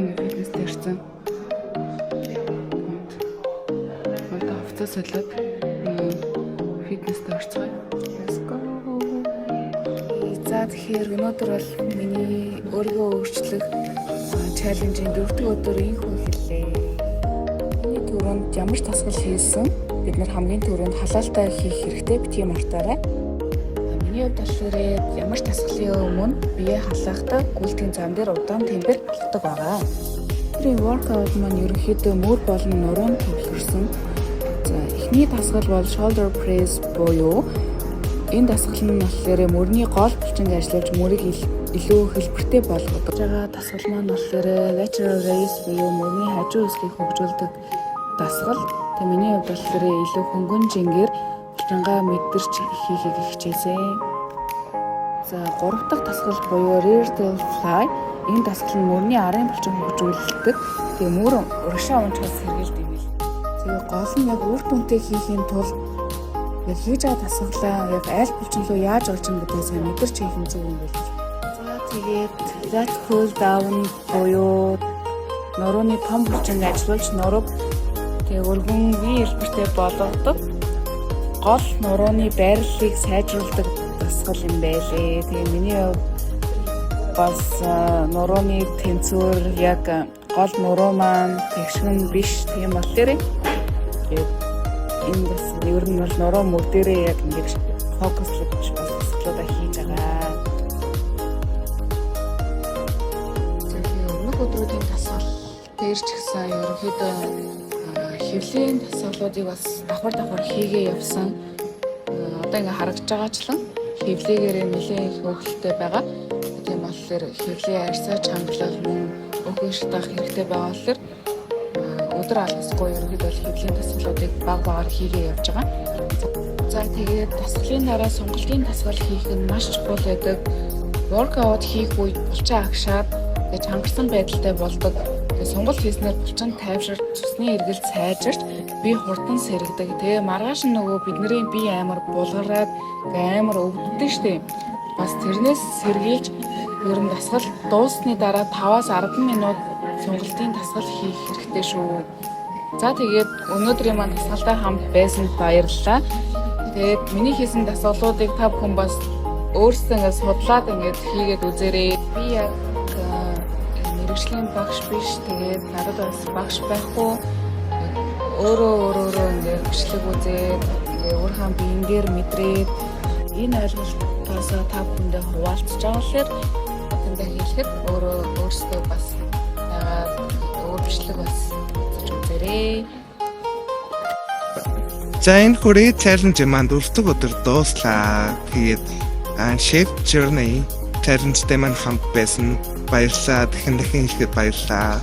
Ингээ фитнест ирсэн. Одоо хувцас солиод фитнест орцгоё. Let's go. За, тэгэхээр өнөөдөр бол миний өөрийгөө өөрчлөх challenge ийн дөрөв өдөр инхүү эхэллээ. Миний түрүүнд ямар ч дасгал хийсэн бид нар хамгийн түрүүнд халаалтаа хийх хэрэгтэй, битгий мартаарай. Миний хувьд болохоор ямар ч дасгалын өмнө бие халаахтаа гүйлтийн зам дээр удаан тэмбэр алхдаг байгаа. Өнөөдрийн workout маань ерөнхийдөө мөр болон нуруунд төвлөрсөн. За, эхний дасгал бол shoulder press буюу энэ дасгал нь болохоор мөрний гол булчинг ажиллуулж, мөрийг илүү хэлбэртэй болгодог. Байгаа дасгал маань болохоор lateral raise буюу мөрний хажуу хэсгийг хөгжүүлдэг дасгал. Тэгээ миний хувьд болохоор илүү хөнгөн жингээр булчингаа мэдэрч хийхийг хичээсэн. За, гурав дахь дасгал буюу rear delt fly, энэ дасгал нь мөрний арын булчин хөгжүүлдэг. Тэгээ мөр урагшаа унчхаас сэргийлдэг юм бэл. Тэгээ гол нь яг үр дүнтэй хийхийн тулд яг хийж байгаа дасгалаа яг аль булчин руу яаж орж ийн гэдгийг сайн мэдэрч хийх нь зөв юм байл. За, тэгээд lat pull down буюу нурууны том булчинг ажиллуулж, нурууг тэгээ өргөн V хэлбэртэй болгодог, гол нурууны байрлалыг сайжруулдаг дасгал юм байлээ. Тэгээ миний хувьд бас нурууны тэнцвэр яг гол нуруу маань тэгшгэн биш. Тийм болохоор тэгээд энэ бас ер нь бол нуруу мөр дээрээ яг ингэж focus лож бас дасгалуудаа хийж байгаа. За, тэгээ өмнөх өдрүүдийн дасгал дээр ч гэсэн ерөнхийдөө хэвлийн дасгалуудыг бас давхар давхар хийгээ явсан. Одоо ингээ харагдаж байгаачлан хэвлийгээрээ нэлээд их өөхөлттэй байгаа. Тийм болохоор хэвлийн арьсаа чангалах, мөн өөхөн шатаах хэрэгтэй байгаа болохоор өдөр алгасгүй ерөнхийдөө бол хэвлийн дасгалуудыг баг багаар хийгээ явж байгаа. За, тэгээд дасгалын дараа сунгалын дасгал хийх нь маш чухал байдаг. Workout хийх үед булчин агшаад, тэгээд чангарсан байдалтай болдог. Тэгээд сунгалт хийснээр булчин тайвширч, цусны эргэлт сайжирч, бие хурдан сэргэдэг. Тэгээ маргааш нь нөгөө бидний бие амар булгараад, амар өвддөг штээ. Бас тэрнээс сэргийлж ер нь дасгал дууссаны дараа 5-аас 10 минут сунгалтын дасгал хийх хэрэгтэй шүү. За, тэгээд өнөөдрийн маань дасгалтай хамт байсанд баярлалаа. Тэгээд миний хийсэн дасгалуудыг та бүхэн бас өөрсдөө ингээд судлаад, ингээд хийгээд үзээрэй. Би яг мэргэжлийн багш биш. Тэгээд надад бас багш байхгүй. Өөрөө өөрөөрөө ингээд бичлэг үзээд, ингээд өөрийнхөө биен дээр мэдрээд, энэ ойлголтоосоо та бүхэндээ хуваалцаж байгаа болохоор тэндээ хэлэхэд өөрөө өөрсдөө бас яагаад өөр бичлэг бас үзэж үзээрэй. За, энэ хүрээ challenge маань дөрөв өдөр дууслаа. Тэгээд Shape Journey challenge-тэй маань хамт байсан баярлалаа. Дахин дахин хэлэхэд баярлалаа.